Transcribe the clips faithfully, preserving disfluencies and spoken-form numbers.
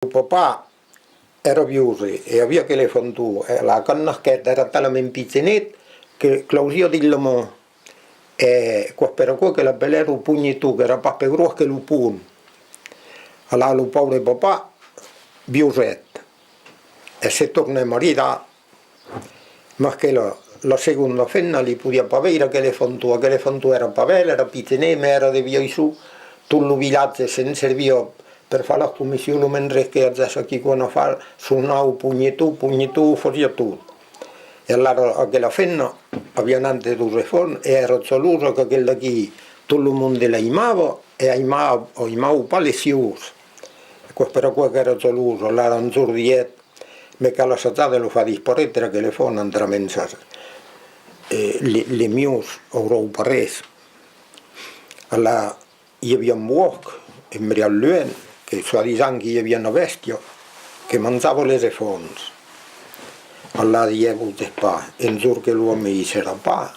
Lo papà èra viose e aviá aquel efanton, e la, quand nasquèt, èra talament pichenet que clausiá dins la man. E aquò's per aquò que l'apelèron Ponheton, qu'èra pas pus gròs que lo pont. Alara lo paure papà viosèt e se tornèt maridar. Mas que la, la segonda femna li podiá pas veire aquel efanton. Aquel efanton èra pas bèl, èra pichenet, mès èra de Viaisson. Tot lo vilatge se'n serviá per far las comissions, lo mendre que agèsse quicòm a far, sonava Ponheton, Ponheton o fasiá tot. E alara aquela femna aviá nantes dos efants e èra gelosa qu'aquel d'aquí tot lo monde l'aimava e aimava, aimava pas les sieus. Aquò's per aquò qu'èra gelosa. Alara un jorn diguèt: me cal assajar de lo far disparéter aquel efant entre mensas, e le, le mius aurà pas res. Alara i aviá un bòsc, en brial luènh, que soi-disant que i aviá una bèstia que manjava les efants. Alara diguèt: vos diguèi pas, un jorn que l'òme i serà pas,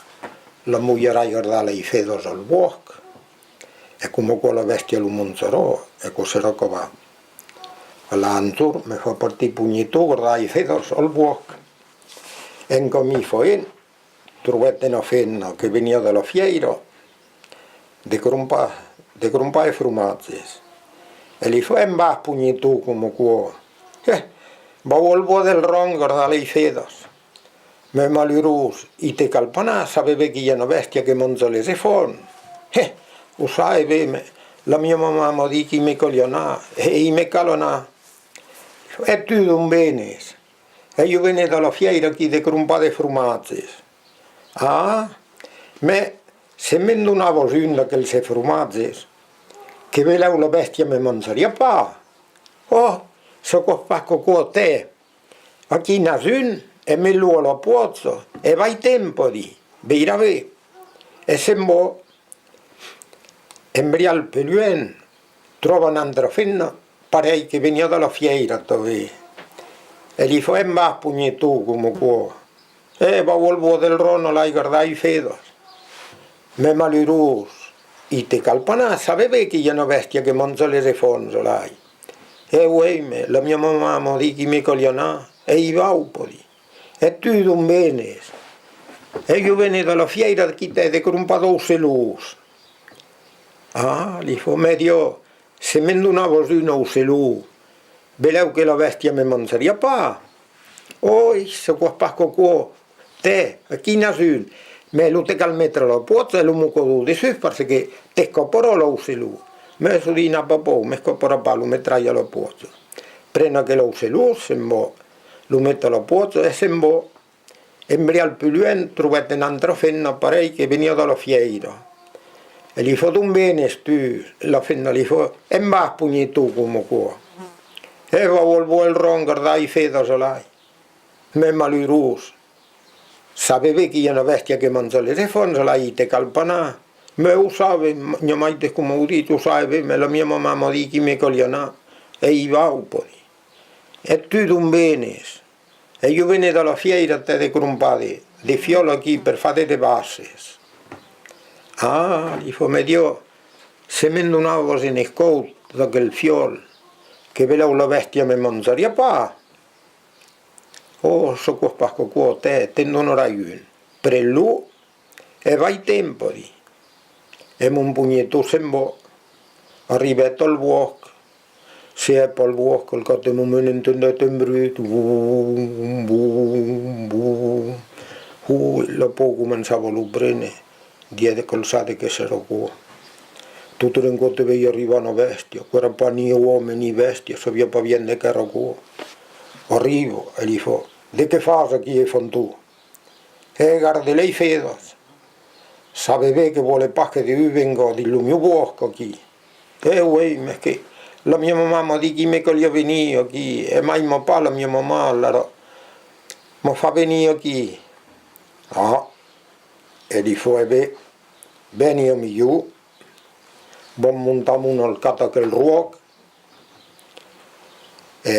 la molharai gardar las fedas al bòsc, e coma aquò la bèstia lo manjarà, e aquò serà acabat. Alara un jorn me fa partir Ponheton gardar las fedas al bòsc. En camin fent, trobèt una femna que veniá de la fièira de crompar, de crompar de fromatges. E li fa: on vas, Ponheton, coma aquò? Eh, vau al bòsc del Ron gardar las fedas. Mès malurós, i te cal pas anar, sabes ben que i a una bèstia que manja les efants. Eh, o sabe ben, mès la mia mamà m'a dit qu'i me caliá anar, e i me cal anar. E tu d'on venes? E ieu vene de la fièira aquí de crompar de fromatges. Ah, mès se me'n donavas un d'aqueles fromatges, que belèu la bèstia me manjariá pas. Ò, se quò's pas qu'aquò, tè, aquí n'as un, e met-lo a la pòcha, e vai-te'n, pòdi, veiràs ben. E se'n va. Un brial pus luènh, tròba una autra femna, parelh, que veniá de la fièira tanben. E li fa: on vas, Ponheton, coma aquò? Eh, vau al bòsc del Ron alai gardar las fedas. Mès malurós, i te cal pas anar, sabes ben que i a una bèstia que manja les efants alai. Eh oui, mès la mia mamà m'a dit qu'i me caliá anar, e i vau, pòdi. E tu d'on venes? E ieu vene de la fièira aquí, tè, de crompar d'aucelons. Ah, li fa, mès Dieu, se me'n donavas un aucelon, belèu que la bèstia me manjariá pas. Oi, se quò's pas qu'aquò, tè, aquí n'as un, mès lo te cal metre a la pòcha e lo mocador dessús, parce que t'escaparà l'aucelon. Mès çò-ditz, n'a pas paur, m'escaparà pas, lo metrai a la pòcha. Pren aquel aucelon, se'n va, lo met a la pòcha e se'n va. Un brial pus luènh, trobèt una autra femna, parelh, que veniá de la fièira. E li fa: d'on venes tu? La femna li fa: on vas, Ponheton, coma aquò? E vau al bòsc del Ron gardar las fedas alai. Mès malurós, sabes ben que i a una bèstia que manja les efants alai, i te cal pas anar. Mès o sabe, n'i a maites que m'o an dit, o sabe ben, mès la mia mamà m'a dit qu'i me caliá anar, e i vau, pòdi. E tu d'on venes? E ieu vene de la fièira, tè, de crompar de, de fiòl aquí per far de, de basses. Ah, li fa, mès Dieu, se me'n donavas un escòu d'aquel fiòl, que belèu la bèstia me manjariá pas. Ò, se quò's pas qu'aquò, tè, te'n donarai un. Pren-lo e vai-te'n, pòdi. E mon Ponheton se'n va. Arribèt al bòsc. Se hèp al bòsc, al cap d'un moment entendèt un brut. Vum, vum, vum. Ui, la paur començava a lo prene. Diguèt: qual sap de qué serà aquò? Tot d'un còp te vei arribar una bèstia. Aquò èra pas ni òme ni bèstia, sabiá pas bien de qué èra aquò. Arriba e li fa: de qué fas aquí, efanton? E garde las fedas. Sabes ben que vòle pas que degun venga dins lo mieu bòsc aquí. E uèi, mès que la mia mamà m'a dit qu'i me caliá venir aquí, e m'aima pas la mia mamà, alara me fa venir aquí. Ah, e li fa: e ben, veni amb ieu, vam montar amont al cap d'aquel ròc, e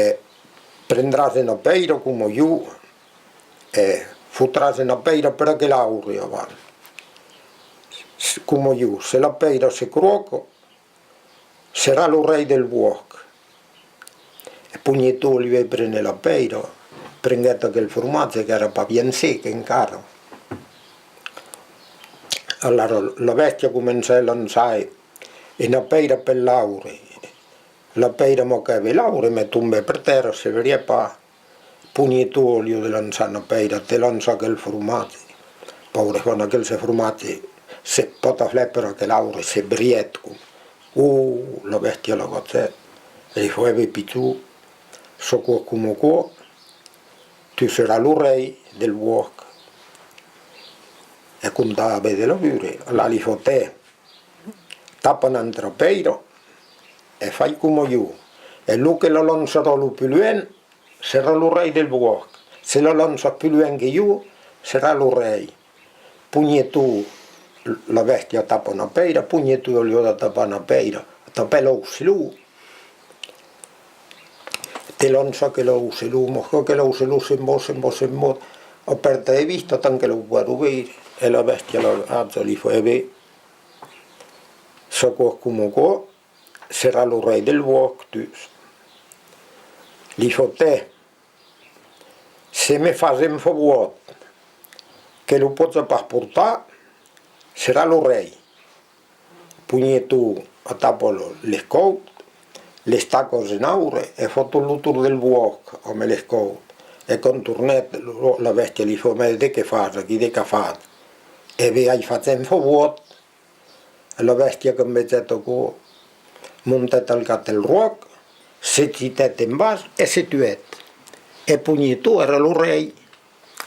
prendràs una pèira coma ieu, e fotràs una pèira per aquel aure aval. S-, coma ieu, se la pèira se cròca, seràs lo rei del bòsc. Ponheton, au lieu de prene la pèira, prenguèt aquel formatge qu'èra pas bien sec encara. Alara la bèstia comencèt a lançar una pèira per l'aure. La pèira moquèt l'aure, mès tombèt per tèrra, se brièt pas. Ponheton, au lieu de lançar una pèira, te lança aquel formatge. Paure hòme, aquel se formatge se pòt aflèr per aquel aure, se brièt com. Oh, la bèstia l'agachèt, e li fèt: E ben, pichon, çò qu'es coma aquò, tu seràs lo rei del bòsc. E comptava ben de l'aver. Alara li fotèt: Tapa una autra pèira e fai coma jo. E lo que la lançarà lo pus luènh serà lo rei del bòsc. Se la lanças pus luènh que jo, seràs lo rei. Ponheton, la bèstia tapa una pèira, Ponheton, au lieu de tapar una pèira, tapèt l'aucelon. Te lança aquel aucelon, mas aquel aucelon se'n va, se'n va, se'n va, a pèrta de vista, tant que lo pòt veire, e la bèstia l'agacha, li fèt: E ben, çò qu'es coma aquò, seràs lo rei del bòsc, tu. Li fotèt: Se me fas un favor que lo pòdi pas portar, seràs lo rei. Ponheton atapa lo, l'escòu, l'estaca en aure e fot tot lo torn del bòsc amb l'escòu. E quand tornèt, lo, la bèstia li fotèt: Mès de qué fas aquí, de qué fas? E ben, ai fach un favor. La bèstia, quand vegèt aquò, montèt al cap del ròc, se gitèt en bas e se tuèt. E Ponheton èra lo rei,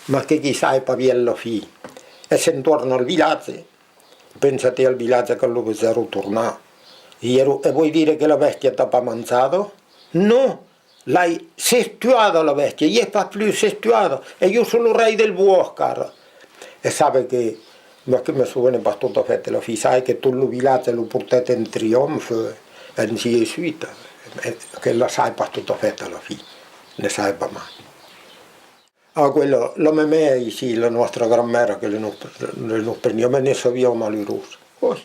mas que qui sabe pas bien la fin. E se'n torna al vilatge. Pensatz, al vilatge, quand lo vegèron tornar, diguèron: E vòl dire que la bèstia t'a pas manjada? Non! L'ai, s'es tuada la bèstia, i es pas plus, s'es tuada, e jo soi lo rei del bòsc ara. E sabe que, mas que me sovene pas tot a fèt la fin, sabe que tot lo vilatge lo portèt en triomf, e ainsi de suite, e que la sabe pas tot a fèt la fin, ne sabe pas mai. Ah, aquela, la memè aicí, la nòstra grand-mèra que le nos, le nos preniá, mès ne sabiá malurós. Oi!